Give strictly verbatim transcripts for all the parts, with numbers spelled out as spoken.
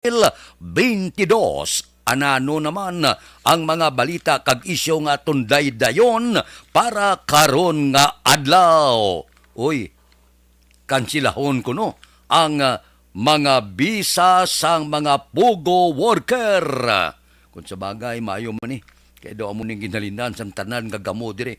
twenty-two. Anano naman ang mga balita kag isyu nga aton daydayon para karon nga adlaw? Uy, kansilahon kuno ang, ah, mga bisa sang mga POGO worker. Kung sa bagay, maayo man ni. Kaya daw amo ning ginhalinan sang tanan nga gamo diri.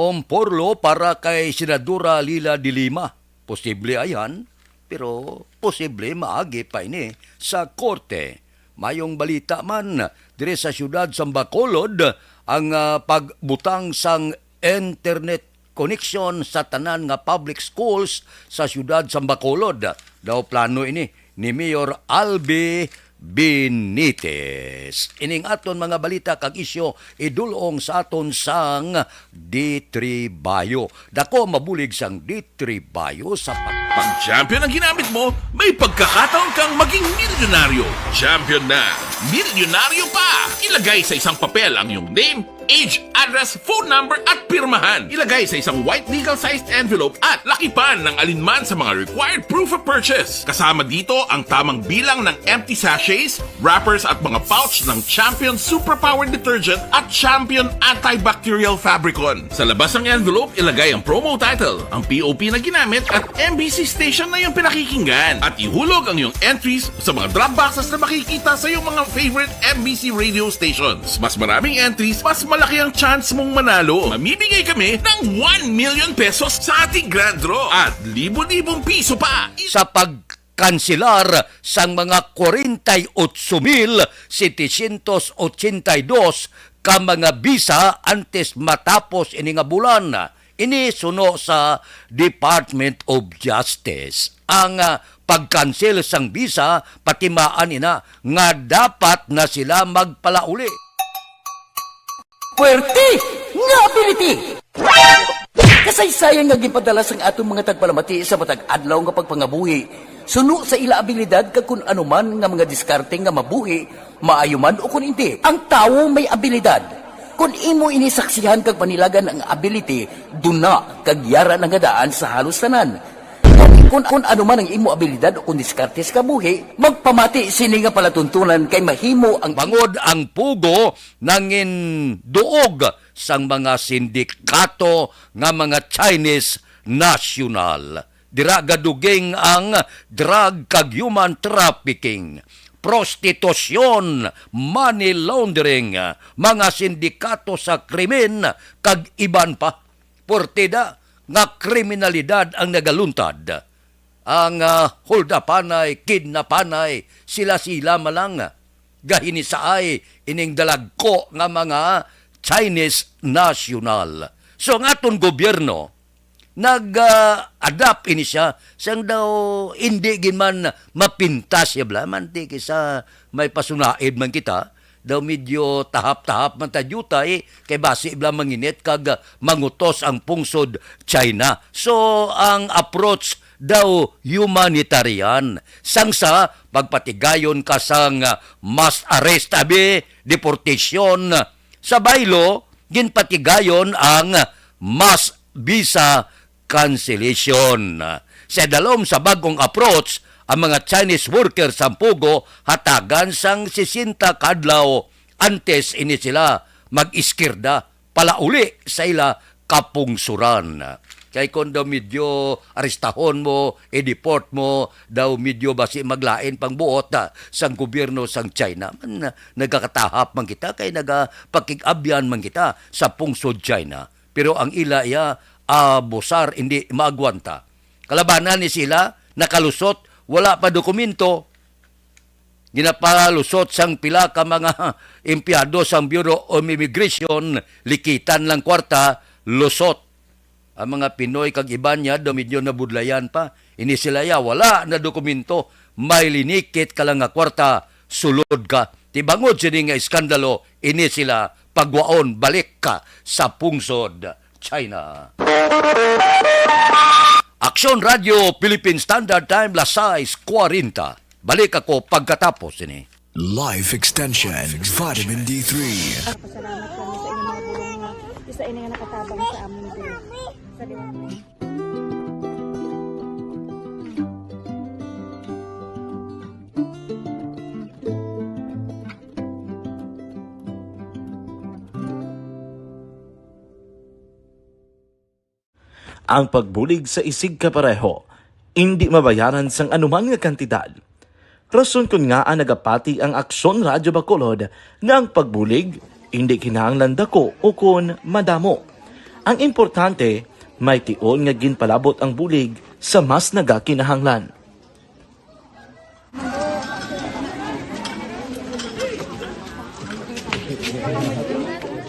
Home porlo para kay Senadora Leila de Lima. Posible ayan, pero posible maagi pa ini sa korte. Mayong balita man, diri sa siyudad sang Bacolod, ang, ah, pagbutang sang internet connection sa tanan nga public schools sa siyudad sang Bacolod. Daw plano ini ni Mayor Albi Benitez. Ining aton mga balita kag isyu idulong sa aton sang D three Bio. Dako mabulig sang D three Bio sa pag- Pag champion ang ginamit mo, may pagkakataon kang maging milyonaryo. Champion na! Milyonaryo pa! Ilagay sa isang papel ang iyong name, age, address, phone number, at pirmahan. Ilagay sa isang white legal-sized envelope at lakipan ng alinman sa mga required proof of purchase. Kasama dito ang tamang bilang ng empty sachets, wrappers, at mga pouch ng Champion Superpower Detergent at Champion Antibacterial Fabricon. Sa labas ng envelope, ilagay ang promo title, ang P O P na ginamit, at M B C station na iyong pinakikinggan. At ihulog ang iyong entries sa mga drop boxes na makikita sa iyong mga favorite M B C radio stations. Mas maraming entries, mas malaki ang chance mong manalo. Mamimigay kami ng one million pesos sa ating grand draw at libo-libong piso pa. Sa pagkansilar sang mga forty-eight thousand seven hundred eighty-two ka mga bisa antes matapos ini nga bulan. Ini suno sa Department of Justice. Ang, ah, pagkansil sang bisa, patimaan ina nga dapat na sila magpalauli. Puwerte nga ability! Kasaysayan nga ginpadala sang aton mga tagpalamati sa matag adlaw nga pagpangabuhi, suno sa ila abilidad kag kun ano man nga mga diskarte nga mabuhi, maayo man o kun indi, ang tawo may abilidad. Kun imo ini saksihan kag panilagan ang ability, duna kag yara na nga daan sa halos tanan. Kun, kun, kun ano man ang imo abilidad o kun diskarte sa kabuhi, magpamati sini nga palatuntunan kay mahimo ang Bangod ang POGO nanginduog sang mga sindikato nga mga Chinese national. Dira gaduging ang drug kag human trafficking, prostitusyon, money laundering, mga sindikato sa krimen, kag iban pa. Puwerte da nga kriminalidad ang nagaluntad. Ang, ah, holdapanay, kidnapanay, sila-sila man lang gahinisaay ining dalagko nga mga Chinese national. So, ang aton gobyerno, nag, ah, adapt ini siya, sang daw hindi gid man mapintas siya bala, man ti kisa may pasunaid man kita, daw medyo tahap-tahap man ta diutay, kay basi bala manginit kag, ah, mangutos ang pungsod China. So, ang approach daw humanitarian. Sang sa pagpatigayon ka sang, ah, mass arrest, abi, deportation. Sa baylo, ginpatigayon ang mass visa cancellation. Sa idalom sa bag-ong approach, ang mga Chinese worker sa POGO hatagan sang sesenta ka adlaw antes ini sila mag-iskirda palauli sa ila kapungsuran. Kay kon daw medyo arestahon mo, i-deport mo, daw medyo basi maglain pang buot, ah, sang gobyerno sang China. Man, ah, nagakatahap man kita kay nagapakig-abyan man kita sa pungsod China. Pero ang ila iya, abusar, hindi maagwanta. Kalabanan ni sila, nakalusot, wala pa dokumento. Ginapalusot sang pila ka mga empleyado sang Bureau of Immigration, likitan lang kwarta, lusot. Ang mga Pinoy kag iban niya daw medyo nabudlayan pa. Ini sila ya, wala na dokumento, may linikit ka lang nga kwarta, sulod ka. Ti bangod sini nga iskandalo, ini sila pagwaon balik ka sa pungsod China. Aksyon Radio Philippine Standard Time, las sais kuwarenta. Balik ako pagkatapos sini. Life Extension, Vitamin D three. Pasalamat kami sa inyong mga bulong nga isa ini nga nakatabang sa amin diri. Sa liwanag. Ang pagbulig sa isigkapareho indi mabayaran sang anuman nga kantidad. Rason kon ngaa nagapati ang Aksyon Radyo Bacolod nga ang pagbulig indi kinahanglan dako ukon madamo. Ang importante, may tion nga ginpalabot ang bulig sa mas nagakinahanglan.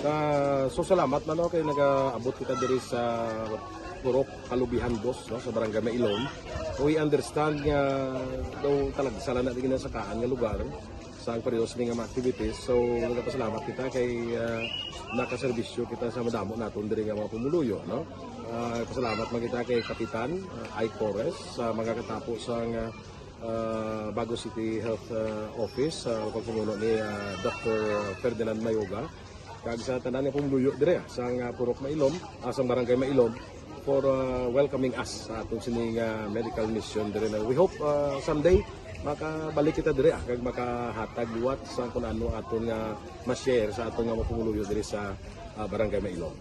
Ah, so salamat man, no, kay nagaabot kita diri sa Purok Kalubihan Dos, no, sa Barangay Mailom. We understand nga daw talagsa lang na di ginasakaan nga lugar sa ang pareho sini nga mga activities. So, nagapasalamat kita kay, ah, nakaserbisyo kita sa madamo naton diri nga mga pumuluyo, no? Ah, pasalamat man kita kay Kapitan, ah, Ike Torres sa mga katapo sang, ah, ah, Bago City Health, ah, Office, sa pagpamuno ni, ah, Doctor Ferdinand Mayoga, kag sa tanan nga pumuluyo dire, ah, sang, ah, Purok Mailom, ah, sang Barangay Mailom, for, ah, welcoming us sa aton sini nga medical mission dire na. We hope, ah, someday makabalik kita dire, ah, kag makahatag liwat sa kung ano aton nga ma-share sa aton nga mga pumuluyo dire sa, ah, Barangay Mailom.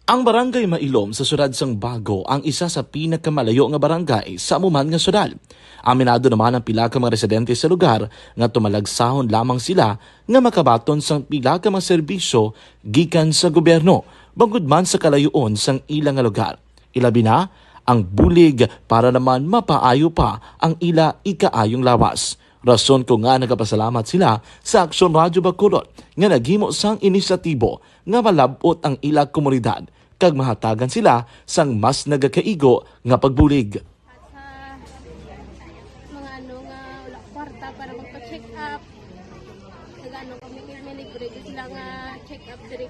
Ang Barangay Mailom sa siyudad sang Bago ang isa sa pinakamalayo nga barangay sa amo man nga siyudad. Aminado naman ang pila ka mga residente sa lugar nga tumalagsahon lamang sila nga makabaton sang pila ka mga serbisyo gikan sa gobyerno, bangod man sa kalayoon sang ila nga lugar. Ilabi na ang bulig para naman mapaayo pa ang ila ikaayong lawas. Rason ko nga nagapasalamat sila sa Aksyon Radyo Bacolod nga naghimo sang inisyatibo nga malab-ot ang ila komunidad kag mahatagan sila sang mas nagakaigo nga pagbulig. At sa mga ano nga wala kwarta para magpa-check up, nag-ano kami, may libre ko sila nga check up diri,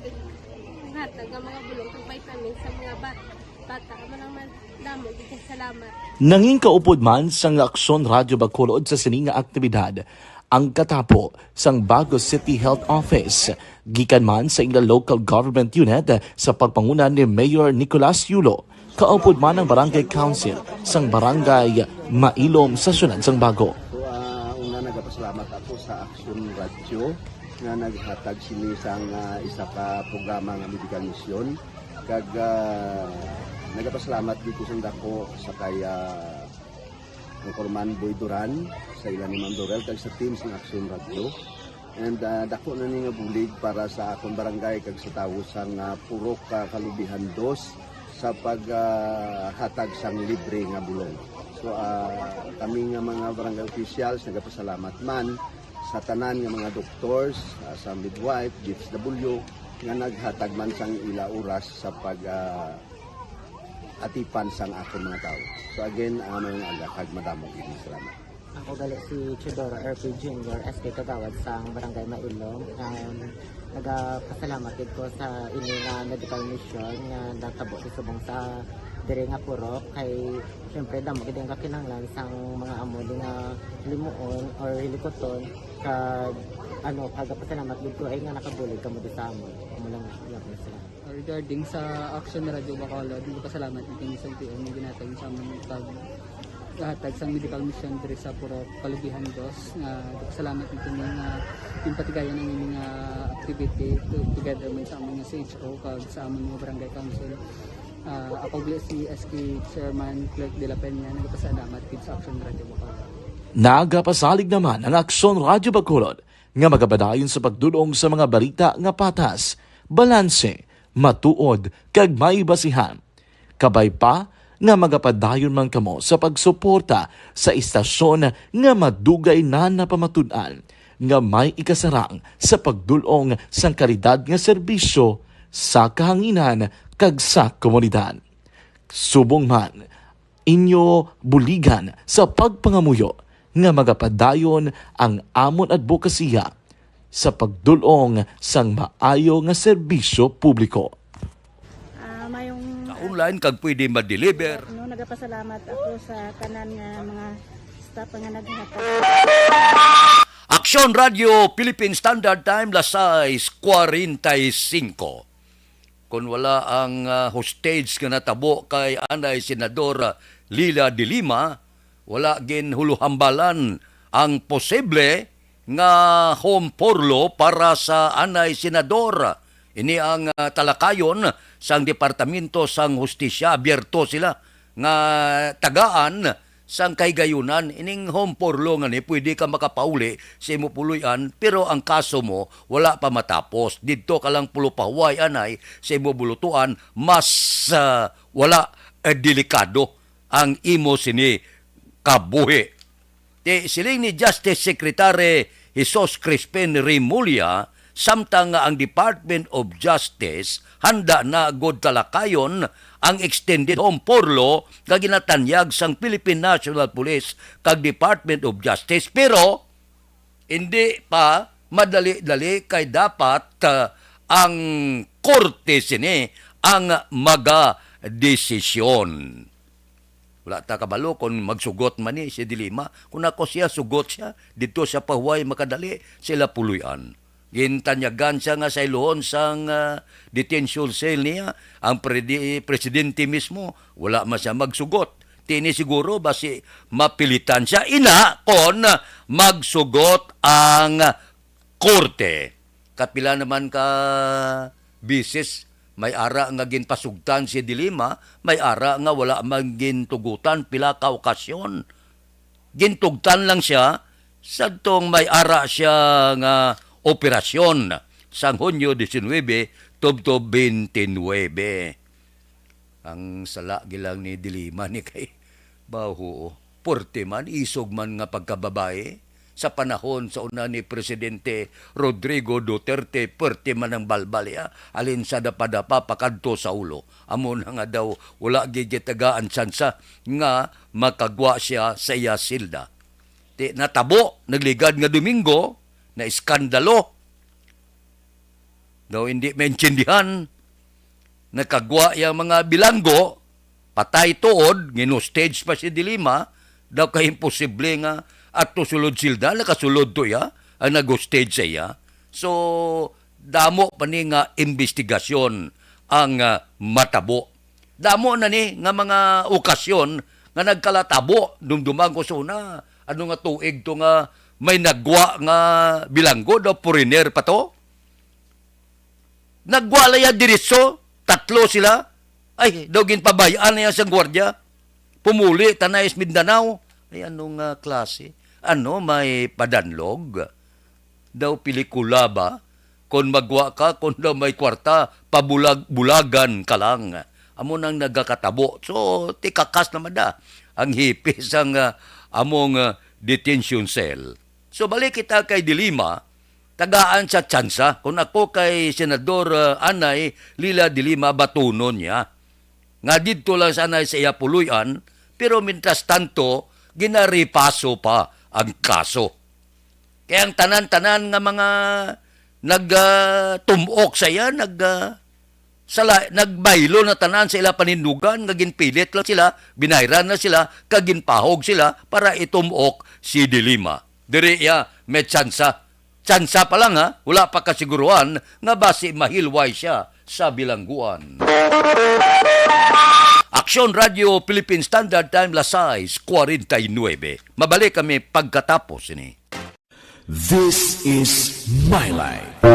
hatag nga mga bulong kag vitamins sa mga bat-, bata. Amo lang man, damo gid kay salamat. Nangin kaupod man sang Aksyon Radyo Bacolod sa sini nga aktibidad ang katapo sang Bago City Health Office, gikan man sa ila local government unit sa pagpanguna ni Mayor Nicolas Yulo, kaupod man ang Barangay Council sang Barangay Mailom sa siyudad sang Bago. So, ah, una, nagapasalamat ako sa Aksyon Radyo nga naghatag sini sang, ah, isa ka programa nga medical mission. Kag, ah, nagapasalamat gid ko sang dako sa kay, ah, Anchorman Boy Duran, sa ila ni Ma'am Dorel, kag sa team sang Aksyon Radyo. And, ah, dako na ni nga bulig para sa akon barangay kag sa tawo sang, ah, Purok, ah, Kalubihan Dos sa pag, ah, hatag sang libre nga bulong. So, ah, kami nga mga barangay officials nagapasalamat man sa tanan nga mga doctors, ah, sa midwife, D S W, nga naghatag man sang ila oras sa pag, ah, atipan sang akon mga tawo. So again, ah, maayong aga kag madamo gid nga salamat. Ako gali si Teodoro R P Junior, S K Kagawad sang Barangay Mailom. Um, nagapasalamat gid ko sa ini nga medical mission nga natabo sa subong sa diri nga purok, kay siyempre damo gid ang kakinahanglan sang mga amo di nga limuon or hilikuton, kag ano, kagapasalamat gid ko ay nga nakabulig kamo di sa amon. Amo lang gyapon, salamat. Regarding sa Action Radio Bacolod, nagpasalamat mi kini sa L T O nga ginhatag sa amon pag hatag sang medical mission diri sa Purok Kalubihan Dos. Nga nagpasalamat mi kini nga ginpatigayon ang ini nga activity to-, together man sa amon nga C H O kag sa amon nga barangay council. Ah, ako gali si S K Chairman Clerk de la Peña, nagpasalamat gid sa Action Radio Bacolod. Nagapasalig naman ang Aksyon Radio Bacolod nga magapadayon sa pagdul-ong sa mga balita nga patas, balanse, matuod, kag may basihan. Kabay pa nga magapadayon man kamo sa pagsuporta sa istasyon nga madugay na napamatud-an nga may ikasarang sa pagdul-ong sang kalidad nga serbisyo sa kahanginan kag sa komunidad. Subong man, inyo buligan sa pagpangamuyo nga magapadayon ang amon adbokasiya sa pagdul-ong sang maayo nga serbisyo publiko. Ah, mayong Ka-online kag pwede ma-deliver. No, nagapasalamat ako sa tanan nga mga staff nga naghatag. Aksyon Radio Philippine Standard Time, las sais cuarenta y cinco. Kon wala ang, ah, hostage nga natabo kay anay Senador, ah, Leila de Lima, wala ginhuluhambalan ang posible nga home purlough para sa anay Senador. Ini ang, ah, talakayon sang Departamento sang Hustisya. Abierto sila nga tagaan sang kahigayunan. Ining home porlo nga ni, pwede ka makapauli sa imo puloy-an, pero ang kaso mo wala pa matapos. Didto ka lang pulo pa huway anay sa imo bulutuan, mas, ah, wala, eh, delikado ang imo sini kabuhi. Ti siling ni Justice Secretary Jesus Crispin Remulla, samtang nga ang Department of Justice handa na gud talakayon ang extended home porlo nga ginatanyag sang Philippine National Police kag Department of Justice, pero hindi pa madali-dali kay dapat, ah, ang korte sini ang magadesisyon. Wala ta kabalo kung magsugot man ni si De Lima. Kung ako siya, sugot siya. Didto siya pa huway makadali sa ila puloy-an. Gintanyagan siya nga sayluhon sang, ah, detention cell niya. Ang predi-, presidente mismo, wala man siya magsugot. Ti ini siguro basi mapilitan siya. Ina kon magsugot ang korte. Kapila naman ka bisis may ara nga ginpasugtan si De Lima, may ara nga wala man gintugutan, pila ka okasyon. Gintugtan lang siya sadtong may ara siya nga operasyon sang Hunyo diecinuebe tubtob twenty-nine. Ang sala gilang ni De Lima ni kay, baho, puwerte man, isog man nga pagkababayi. Sa panahon sa una ni Presidente Rodrigo Duterte, puwerte man ang balbal iya, alin sa dapa-dapa pakadto sa ulo. Amo na nga daw wala gid gitagaan tsansa nga makagwa siya sa iya silda. Ti natabo, nagligad nga Domingo, na iskandalo. Daw hindi maintindihan. Nakagwa yang mga bilanggo, patay tuod, gin-hostage pa si De Lima, daw kay imposible nga ato sulod silda, nakasulod to iya, ang nag-hostage sa iya. So, damo pa ni nga investigasyon ang, ah, matabo. Damo na ni nga mga okasyon nga nagkalatabo, dumduman ko sa una, ano nga tuig to nga may nagwa nga bilanggo, daw foreigner pa to? Nagwa la ya diretso, tatlo sila. Ay, daw ginpabay-an na ya sang gwardiya. Pumuli, tanay sa Mindanao. Ay, ano nga klase? Ano, may padanlog? Daw pelikula ba? Kon magwa ka, kon daw may kwarta, pabulag-bulagan ka lang. Amo nang nagakatabo. So, tikakas naman da ang hipis ang, ah, among, ah, detention cell. So, balik kita kay De Lima, tagaan sa tsansa. Kung ako kay Senador, ah, Anay Lila De Lima, batunon niya nga didto lang sanay sa iya puloy-an, pero mientras tanto, ginaripaso pa ang kaso. Kay ang tanan-tanan nga mga nag, ah, tum-ok sa iya, nag, ah, sala-, nagbaylo na tanan sa ila panindugan, nga ginpilit lang sila, binayran na sila, kag ginpahog sila para itum-ok si De Lima. Diri iya may tsansa. Tsansa pa lang, ha, wala pa kasiguruhan nga basi mahilway siya sa bilangguan. Aksyon Radio Philippine Standard Time, las sais cuarenta y nueve. Mabalik kami pagkatapos ini. This is My Life.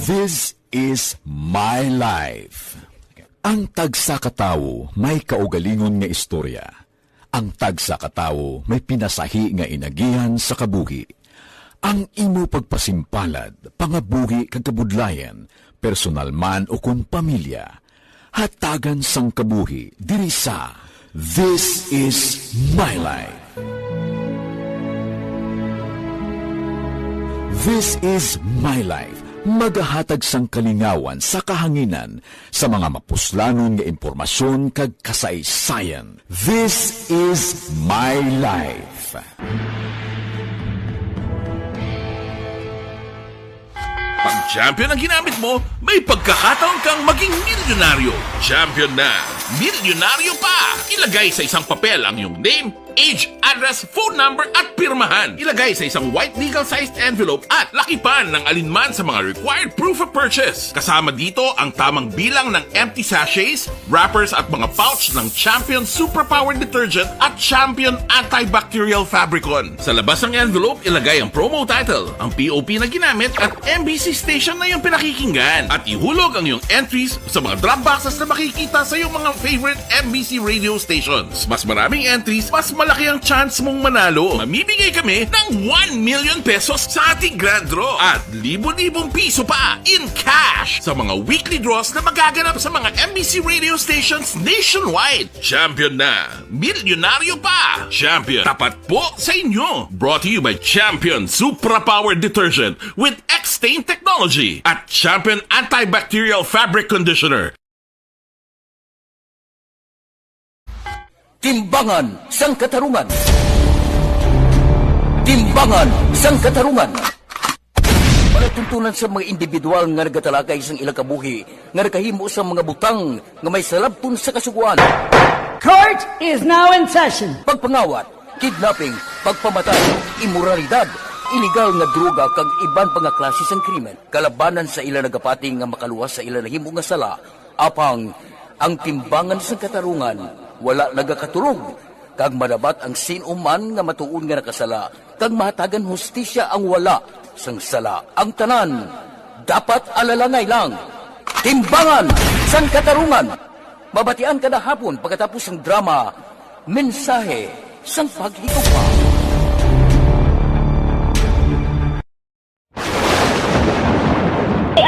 This is My Life. Ang tagsa ka tawo may kaugalingon nga istorya. Ang tagsa ka tawo may pinasahi nga inagihan sa kabuhi. Ang imo pagpasimpalad, pangabuhi kag kabudlayan, personal man o kon pamilya, hatagan sang kabuhi diri sa This Is My Life. This Is My Life, magahatag sang kalingawan sa kahanginan sa mga mapuslanon nga impormasyon kag kasaysayan. This Is My Life. Pag champion ang ginamit mo, may pagkakataon kang maging milyonaryo. Champion na, milyonaryo pa! Ilagay sa isang papel ang iyong name, Age, address, phone number at pirmahan. Ilagay sa isang white legal-sized envelope at lakipan ng alinman sa mga required proof of purchase. Kasama dito ang tamang bilang ng empty sachets, wrappers at mga pouch ng Champion Superpower Detergent at Champion Antibacterial Fabricon. Sa labas ng envelope, ilagay ang promo title, ang P O P na ginamit at M B C station na iyong pinakikinggan. At ihulog ang iyong entries sa mga drop boxes na makikita sa iyong mga favorite M B C radio stations. Mas maraming entries, mas malaki ang chance mong manalo. Mamimigay kami ng one million pesos sa ating grand draw at libo-libong piso pa in cash sa mga weekly draws na magaganap sa mga M B C radio stations nationwide. Champion na! Milyonaryo pa! Champion, tapat po sa inyo! Brought to you by Champion Supra Power Detergent with X-Stain Technology at Champion Antibacterial Fabric Conditioner. Timbangan sang Katarungan. Timbangan sang Katarungan. Palatuntunan sa mga individual nga nagatalakay sang ilang kabuhi nga nakahimo sang mga butang nga may salabton sa Kasugoan. Court is now in session. Pagpangawat, kidnapping, pagpamatay, imoralidad, iligal nga droga kag iban pa nga klase sang krimen kalabanan sa ila nagapati nga makaluwas sa ila nahimo nga sala. Apang ang Timbangan sang Katarungan wala nagakatulog, kag madabat ang sin-o man nga matuod nga nakasala, kag mahatagan hustisya ang wala sang sala. Ang tanan dapat alalangay lang. Timbangan sang Katarungan, mabatian kada hapon pagkatapos sang drama, Mensahe sang Paghigugma.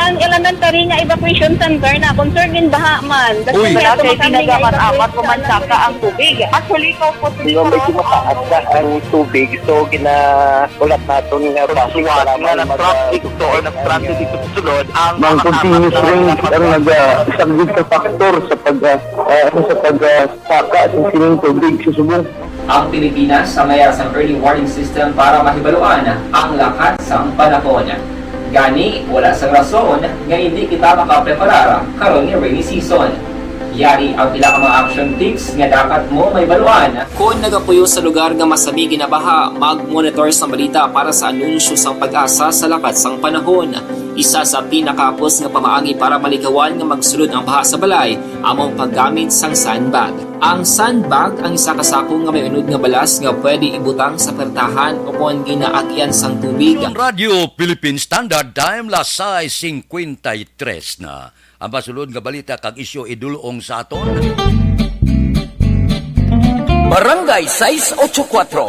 Ang elementary nga evacuation center na concerned in baha man. Uy. Wala kay tinaga man amat ko man saka ang tubig. Actually, ko po Medyo mataas na ang tubig, so ginaulat naton nga basi nga nag-traffic to or nag-transit dito sa sulod ang mga continuous rain ang nagasaglit sa factor sa pag, ah, ah, sa pag, ah, saka sa sining tubig sa subong. Ang Pilipinas sa mayas ang early warning system para mahibaluan ang lakat sang panahon. Gani, wala sang rason nga hindi kita makapreparar karon nga rainy season. Yari ang pila ka mga action tips nga dapat mo mahibaluan. Kon nagapuyo sa lugar nga masami ginabaha, mag-monitor sang balita para sa anunsyo sang PAGASA sa lakat sang panahon. Isa sa pinakahapos nga pamaagi para malikawan nga magsulod ang baha sa balay amo ang paggamit sang sandbag. Ang sandbag ang isa ka sako nga may unod nga balas nga pwede ibutang sa pertahan o kon ginaagian sang tubig. Ang Radyo Philippine Standard Time, las sais cincuenta y tres na. Ang masulod nga balita kag isyu idul-ong sa aton. Barangay sais ocho kuatro.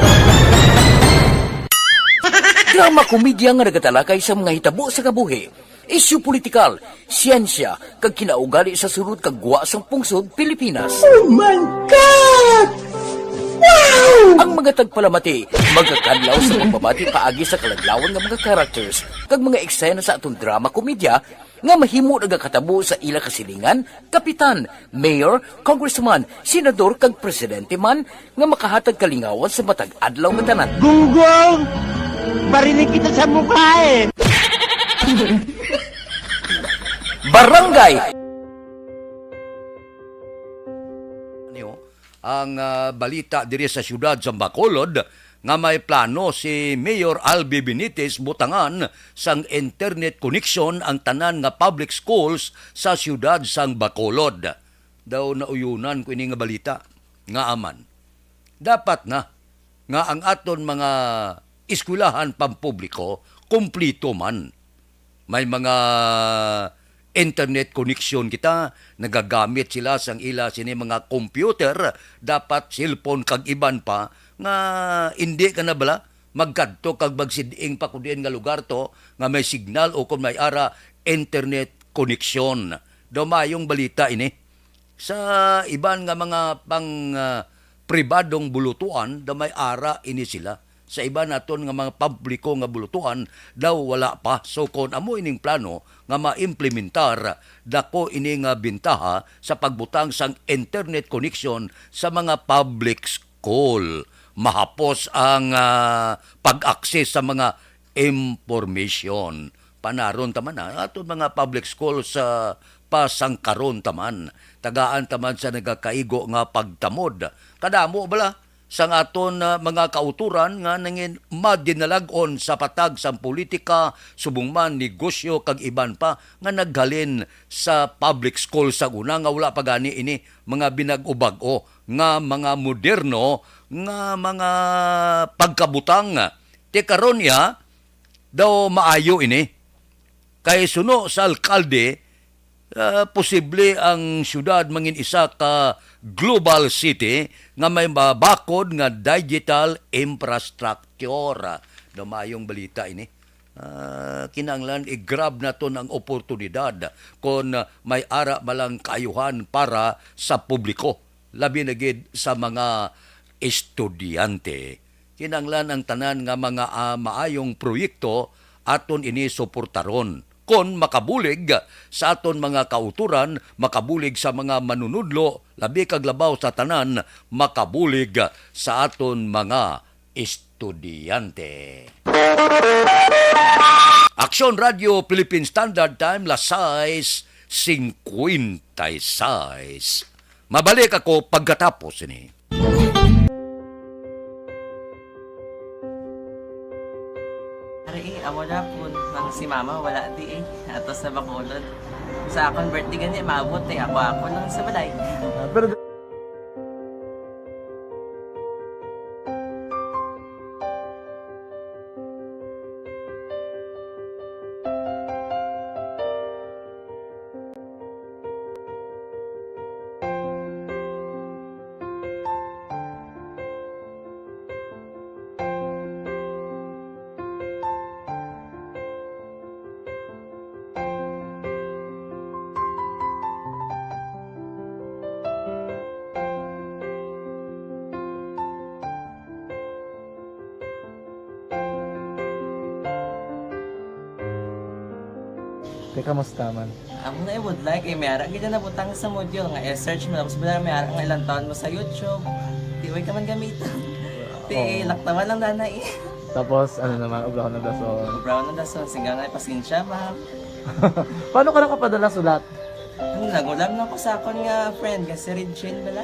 Drama komedya nga nagatalakay sa mga hitabo sa kabuhi, isyu politikal, siyensya, kag kinaugali sa sulod kag gwa sang pungsod Pilipinas. Oh my God! Wow! Ang mga tagpalamati magakadlaw sa pagbabati paagi sa kaladlawan nga mga characters kag mga eksena sa aton drama komedya nga mahimo nagakatabo sa ila kasilingan, kapitan, mayor, congressman, senador, kag presidente man nga makahatag kalingawan sa matag adlaw nga tanan. Gunggong! Barinig kita sa mukha eh! Barangay! Niyo, ang, ah, balita diri sa siyudad sa Bacolod nga may plano si Mayor Albi Benitez butangan sang internet connection ang tanan nga public schools sa siyudad sang Bacolod. Daw nauyunan ko ini nga balita nga aman. Dapat na nga ang aton mga eskwelahan pampubliko kumplito man. May mga internet connection kita, nagagamit sila sang ila sini mga computer, dapat cellphone kag iban pa, nga indi ka na bala magkadto kag magsid-ing pa kung diin nga lugar to nga may signal o kung may ara internet connection. Daw mayong balita ini. Sa iban nga mga pang, ah, pribadong bulutuan, daw may ara ini sila. Sa iban naton nga mga publiko nga bulutuan, daw wala pa. So, kon amo ining plano nga maimplementar, dako ini nga bintaha sa pagbutang sang internet connection sa mga public school. Mahapos ang, ah, pag-access sa mga information. Panaron ta man, ah, aton mga public schools, ah, pasangkaron ta man. Tagaan ta man sa nagakaigo nga pagtamod. Kadamo bala sang aton, ah, mga kautoran nga nangin-, madinalag-on sa patag sang politika, subong man negosyo kag iban pa nga naghalin sa public school sa una nga wala pa gani ini mga binag-o-bag-o nga mga moderno nga mga pagkabutang. Ti karon iya, daw maayo ini. Kay suno sa alkalde, ah, posible ang siyudad mangin isa ka global city nga may mabakod nga digital infrastructure. Daw maayong balita ini. Ah, kinahanglan i-grab naton ang oportunidad kon may ara man lang kaayuhan para sa publiko, labi na gid sa mga estudyante. Kinahanglan ang tanan nga mga, ah, maayong proyekto aton ini suportaron. Kon makabulig sa aton mga kautoran, makabulig sa mga manunudlo, labi kag labaw sa tanan, makabulig sa aton mga estudyante. Aksyon Radio Philippine Standard Time, las sais cincuenta y seis. Mabalik ako pagkatapos ini. Ari, eh, amo na po nang si mama wala di, eh. Ato sa Bacolod. Sa akon birthday gani, maabot, eh. Ako, ako lang sa balay. Ah, pero Teka, musta man? Amo na, I would like, eh, may ara gid na nabutang sa module nga i-search mo, tapos bala may ara nga ilang taon mo sa YouTube. Di, way ka man gamiton. Ti, oo, laktawan lang, nanay. Tapos, ano naman, ubrahon ng dason. Ubrahon ng dason, singgang na, pasensya, ma'am. Paano ka nakapadala sulat? Ano, nagulam lang ko sa akon nga friend, nga si Regine bala.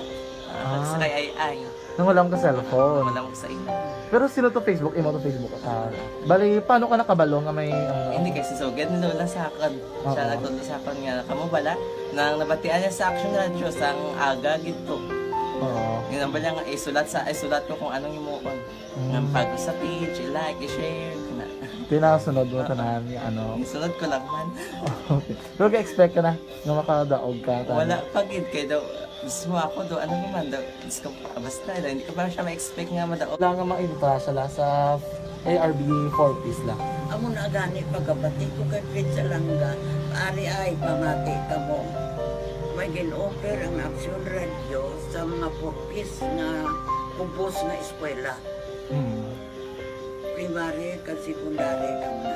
Ah, ah, sa kay Ay Ay. Nangulam ka cellphone. Nangulam ko sa imo. Pero sino to Facebook? Imo to Facebook? Ah, bali, paano ka nakabalo nga may, ano? Hindi, kay si Sugad ni Lola sa akon. Siya, oo, nagtudlo sa akon nga, kamo bala, nang nabatian niya sa Action Radio, sang aga gid to. Oo. Yun ang bala nga, isulat sa, isulat ko kung anong himuon. Mm. Nga pag sa page, i-like, i-share, na. Tinasunod mo, oo, tanan, nga ano. Isunod ko lang man. Okay. Pero ga-expect ka na nga makadaog ka, tanan? Wala pa gid, kay daw, mismo ako daw, ano naman daw, Diyos ko, basta, hindi ko pa siya ma-expect nga madaog. Wala nga ma-invita siya la sa A R B four Ps la. Amo na gani pagkabati ko kay Fred Salanga, ari ay pamati kamo. May gin-offer ang Action Radio sa mga four Ps nga ubos nga eskwela. Hmm. Primary kag secondary lang na.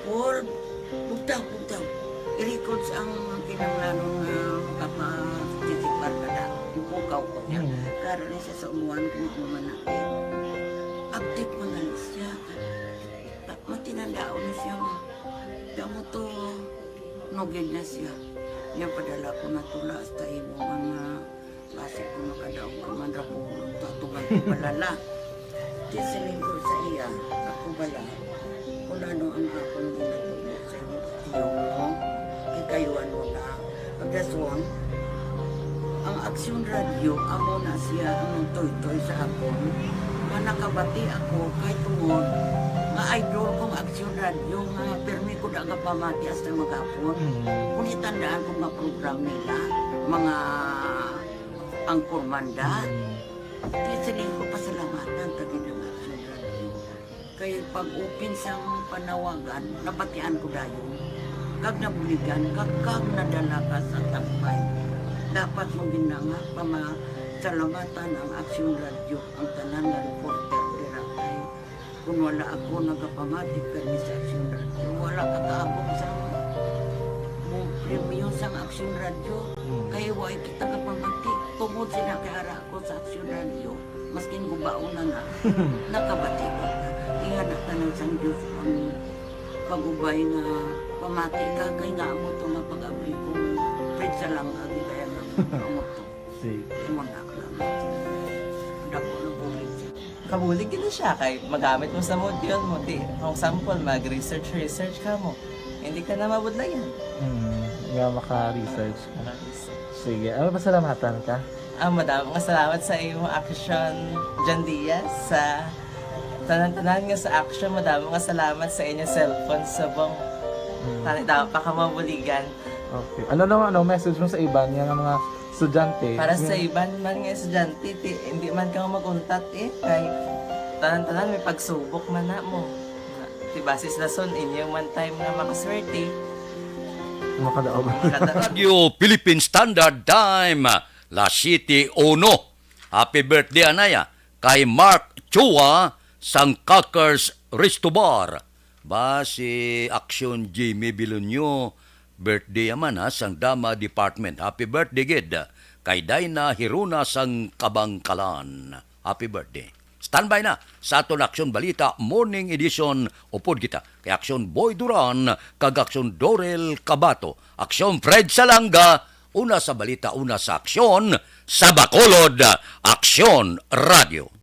Paul, bugtaw, bugtaw. I-records ang kinahanglanon nga makaparticipar ka na. Ipukaw ko niya. Mm. Karon ni siya sa umuan kung ano man na. Update man na siya. Ta-, matinandaon na siya. Kamo to, nugid na siya. Niya padala ko na tula hasta imo nga Basi kung makadaog ka man ra ko, tatugan ko bala la. Di siling ko sa iya, ako bala. Kung ano ang akong ginatubod sa imo, tiyo mo, kay kayo ano na. Pagdason, ang Aksyon Radio, amo na siya ang nagtuytoy sa akon. Nga nakabati ako, kay tungod, nga idol kong Aksyon Radio, nga pirmi ko da nga pamati hasta maghapon. Mm. Kung itandaan ko nga program nila, mga Ang Kurmanda. Mm. Kaya siling ko pasalamatan ta gid ang Action Radio. Kay pag-open sang panawagan, nabatian ko dayon. Kag nabuligan, kag, kag nadala ka sa tampay. Dapat mo gid na nga pamasalamatan ang Action Radio, ang tanan nga reporter dira kay Kung wala ako nagapamati permi sa Aksyon Radio, wala ka kaabot sa mo premyo sang Aksyon Radio. Hmm. Kay way kita kapamati. Tungod sila kay ara ako sa Aksyon Radio, maskin gubaon na na, nakabati ko. Ingana tanan sang Diyos ang pag-ubay nga pamati ka kay nga amo to nga pag-abli ko. Pwede sa lang agi kaya nga amo to. Sige. Imo na lang. Dako Kabulig gid siya kay magamit mo sa module mo. Di, kung sample, mag-research, research ka mo. Hindi ka na mabudlayan. Hmm, nga maka-research ka. Sige, ano, pasalamatan ka? Ah, madamo nga salamat sa imo, Action John Diaz, sa tanan-tanan nga sa Action. Madamo nga salamat sa inyo cellphone subong. Hmm. Tani daw pa ka mabuligan. Okay. Ano naman, ano, message mo sa iban nga mga estudyante? Para sa Yung- iban man nga estudyante, ti, hindi man ka mag-untat eh. Kay tanan-tanan may pagsubok man na mo. Ti basis lason, inyo man time nga makaswerte. Makadaog. Makada- Radyo Philippine Standard Time, las siete uno. Happy birthday, anaya, kay Mark Chua sang Kakers Resto Bar. Ba, si Action Jimmy Bilonyo, birthday man ha, sang Dama Department. Happy birthday gid kay Dina Hiruna sang Kabangkalan. Happy birthday. Standby na sa aton Aksyon Balita Morning Edition. Upod kita kay Aksyon Boy Duran kag Aksyon Dorel Cabato, Aksyon Fred Salanga, una sa balita, una sa aksyon, sa Bacolod, Aksyon Radio.